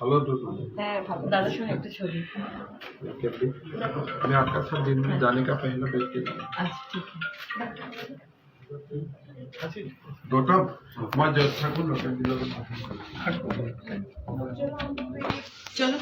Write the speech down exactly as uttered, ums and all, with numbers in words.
हेलो दोस्तों। হ্যাঁ, ভালো। দাদার সঙ্গে একটা ছবি। मैं आपका साथ दिन जाने का पहला बैठ के। আচ্ছা, ঠিক আছে। গৌতম, मैं जो ठाकुर लोग। চলো।